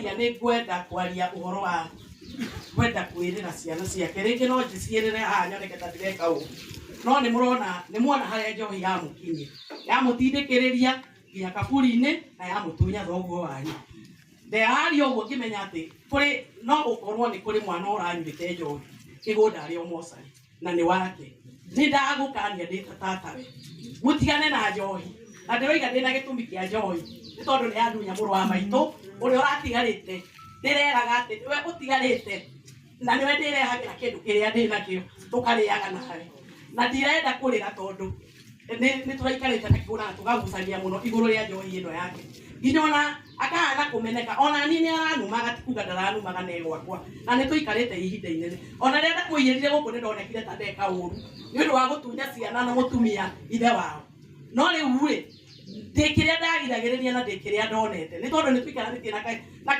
Ngĩaria nĩ ngwenda kwaria ũhoro wa kwenda kwĩrĩra ciana ciake. Rĩngĩ no njiciĩrĩre haha nyoneke ta ndĩreka ũũ, no nĩ mũrona, nĩ muona harĩa njohi yamũkinyia, yamũtindĩkĩrĩria nginya kaburi-inĩ na yamũtunya thoguo wanyu. Ndĩraria ũguo ngĩmenya atĩ kũrĩ no gũkorwo nĩ kũrĩ mwana ũranyuĩte njohi kĩgũnda arĩ o mocarĩ na nĩ wake. Nĩ ndagũkania ndĩ ta tatawe, mũtigane na njohi. Na ndĩroiga ndĩna gĩtũmi kĩa njohi nĩ tondũ nĩ yandunya mũrũ wa maitũ ũrĩa ũratigarĩte. Ndĩreraga atĩ nĩwe ũtigarĩte na nĩwe ndĩrehagĩra kĩndũ kĩrĩa ndĩ nakĩo tũkarĩaga nawe, na ndirenda kũrĩra tondũ nĩ tũraikarĩte na kĩgũra na tũkagucania mũno igũrũ rĩa njohi ĩno yake, nginya ona akahana kũmeneka. Ona niĩ nĩ aranumaga, ti kuga ndaranumaga, ne gwakwa na nĩ tũikarĩte ihinda inene. Ona rĩrĩa ndamũiyĩrire gũkũ, nĩ ndonekire ta ndeka ũru nĩ ũndũ wa gũtunya ciana na mũtumia ithe wao. No rĩu rĩ, ndĩ kĩrĩa ndagiragĩrĩria na ndĩ kĩrĩa ndonete nĩ tondũ nĩ tũikaranĩtie na